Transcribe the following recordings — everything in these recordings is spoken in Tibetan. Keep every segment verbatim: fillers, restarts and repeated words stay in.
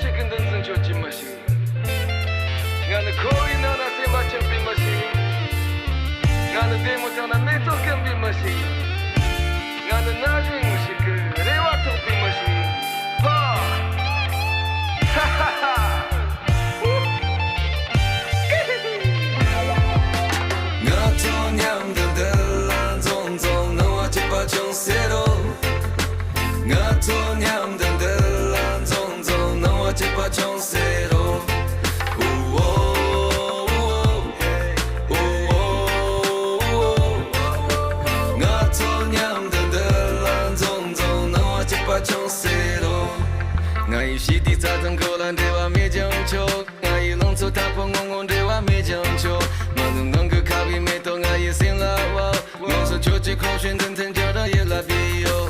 ཞིག་གི་འདུ་འཛི་འཆོར་གྱི་མི་ཞིག་ཡིན། ང་ནི་འཁོར་བའི་ནང་ན་སེམས་པ་འཁྱམས་པའི་མི་ཞིག་ཡིན། ང་ནི་བདེ་མོ་ཐང་ན་མེ་ཏོག་སྐམ་པའི་མི་ཞིག་ཡིན། ང་ནི་ན་གཞོན་ཞིག་གི་རེ་བ་ཐོགས་པའི་མི་ཞིག་ཡིན། ཧ་ཧ་ཧ། ང་ཚོ་མཉམ་དུ་འདི་ལ་འཛོམས་འཛོམས། སྣང་བ་སྐྱིད་པ་བྱུང་ཟེར་རོ། ང་ཚོ་མཉམ་དུ་འདི་ལ་འཛོམས་འཛོམས། སྣང་བ་སྐྱིད་པ་བྱུང་ཟེར་རོ། ཨུ་ཨོ་ཨུ་ཨོ་ཨུ་ཨོ། ང་ཚོ་མཉམ་དུ་འདི་ལ་འཛོམས་འཛོམས། སྣང་བ་སྐྱིད་པ་བྱུང་ཟེར་རོ། ང་ཡི་ཞི་བདེའི་རྩྭ་ཐང་ཁོ་ལ་འབྲེལ་བ་མེད་ཀྱང་ཆོག་ང་ཡི་ལང་ཚོ་མཐའ་འཁོར་ངོ་ངོ་འབྲེལ་བ་མེད་ཀྱང་ཆོག་མ་ནུབ་ངང་གི་ཁ་བའི་མེ་ཏོག་ང་ཡི་སེམས་ལ་བབས། ལོངས་སུ་སྤྱོད་ཀྱི་ཁོང་ཞིག་འདི་མཐུན་འཇགས་རང་ཡིད་ལ་བི་ཡོད།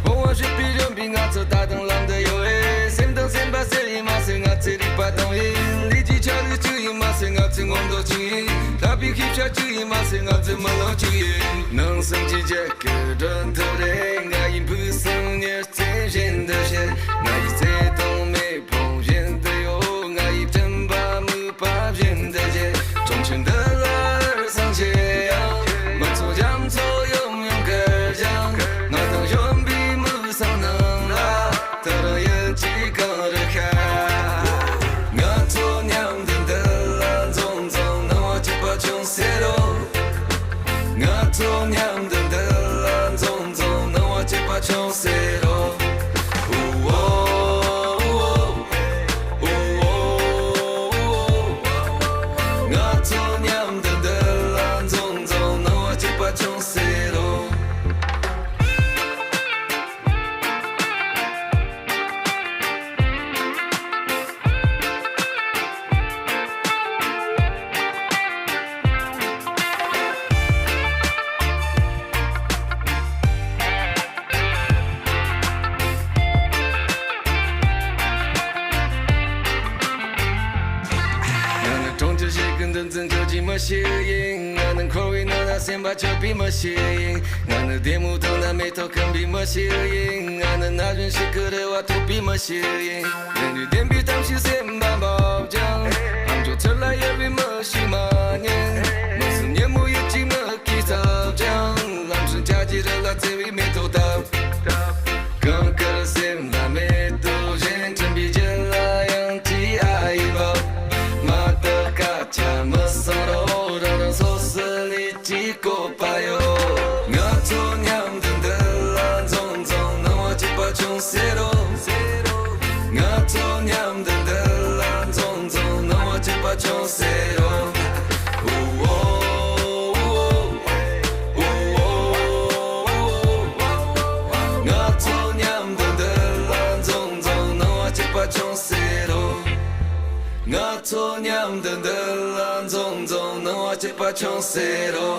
འོ་བ་ཞིག་པའི་གཞོན་པའི་ང་ཚོ་ད་དུང་ལམ་དུ་ཡོད་ཨེ། སེམས་དང་སེམས་པ་གསལ་ཡིན་མ་ཟད་ང་ཚོའི་རིག་པ་དྭངས་ཡིན། ལས་ཀྱི་ཆ་ལུགས་གཅིག་ཡིན་མ་ཟད་ང་ཚོའི་མངོན་རྟོགས་གཅིག་ཡིན། ལྷག་པའི་ཤེས་བྱ་གཅིག་ཡིན་མ་ཟད་ང་ཚོའི་མི་ལོ་གཅིག་ཡིན། ནང་སེམས་ཀྱི་རྒྱལ་ཁབ་སྒྲུབ་ཐུབ་རེད། ང་ཡི་འབུ་སྲིན་ཉི་ཚེ་བཞིན་དུ་ཤར། ང་ཡི་བརྩེ་དུང་མེ་དཔུང་བཞིན་དུ་གཡོ། ང་ཡི་དྲན་པ་མུན་པ་བཞིན་དུ་འགྱེལ། གྲོང་ཁྱེར་འདི་ལ་འུར་ཟིང་ཆེ་ཡང་། མི་ཚོགས་རྒྱ་མཚོ་ཡོམ་ཡོམ་གར་འགྱངས། ང་དང་གཞོན་པའི་མི་བསམ་རྣམས་ལ། ད་རང་ཡིད་ཀྱི་གངས་རི་ཤར། ང་ཚོ་མཉམ་དུ་འདི་ལ་འཛོམས་འཛོམས། སྣང་བ་སྐྱིད་པ་བྱུང་ཟེར་རོ། ང་ཚོ་མཉམ་དུ་འདི་ལ་འཛོམས་འཛོམས། སྣང་བ་སྐྱིད་པ་བྱུང་ཟེར་རོ། ཨུ་ཨོ་ཨུ་ཨོ་ཨུ་ཨོ། ང་ཚོ་མཉམ་དུ་འདི་ལ་འཛོམས་འཛོམས། སྣང་བ་སྐྱིད་པ་བྱུང་ཟེར་རོ། ང་ནི་གྲོང་ཁྱེར་ཞིག་གི་འདུ་འཛི་འཆོར་གྱི་མི་ཞིག་ཡིན། ང་ནི་འཁོར་བའི་ནང་ན་སེམས་པ་འཁྱམས་པའི་མི་ཞིག་ཡིན། ང་ནི་བདེ་མོ་ཐང་ན་མེ་ཏོག་སྐམ་པའི་མི་ཞིག་ཡིན། ང་ནི་ན་གཞོན་ཞིག་གི་རེ་བ་ཐོགས་པའི་མི་ཞིག་ཡིན། རེ་འདུན་ལྡན་པའི་གཏམ་ཞིག་སེམས་པ་འབབ་ཀྱང་། ལྷམ་ཅོག་ཚུར་ལ་གཡར་བའི་མི་ཞིག་མ་ཉན། མི་སེམས་ཉིན་མོ་ཡིད་ཀྱི་ངུ་སྐད་ཚབ་ཀྱང་། ལམ་སྲིན་བྱ་རྒྱལ་རི་ལ་བརྩེ་བའི་མེ་ཏོག་བཏབ། གངས་དཀར་སེམས་ལ་མེ་ཏོག་བཞིན། དྲན་པའི་རྒྱུད་ལ་ཡང་ཅི་ཨ་ཡི་བབ། མ་དག་སྐད་ཆ་མི་གསང་རོགས། རང་རང་སོ་སོའི་ལས་ཀྱི་བཀོད་པ་ཡོད། ང་ཚོ་མཉམ་དུ་འདི་ལ་འཛོམས་འཛོམས། སྣང་བ་སྐྱིད་པ་བྱུང་ཟེར་རོ། ང་ཚོ་མཉམ་དུ་འདི་ལ་འཛོམས་འཛོམས། སྣང་བ་སྐྱིད་པ་བྱུང་ཟེར་རོ། ཨུ་ཨོ་ཨུ་ཨོ་ཨུ་ཨོ། ང་ཚོ་མཉམ་དུ་འདི་ལ་འཛོམས་འཛོམས། སྣང་བ་སྐྱིད་པ་བྱུང་ཟེར་རོ། ང་ཚོ་མཉམ་དུ་འདི་ལ་འཛོམས་འཛོམས། སྣང་བ་སྐྱིད་པ་བྱུང་ཟེར་རོ།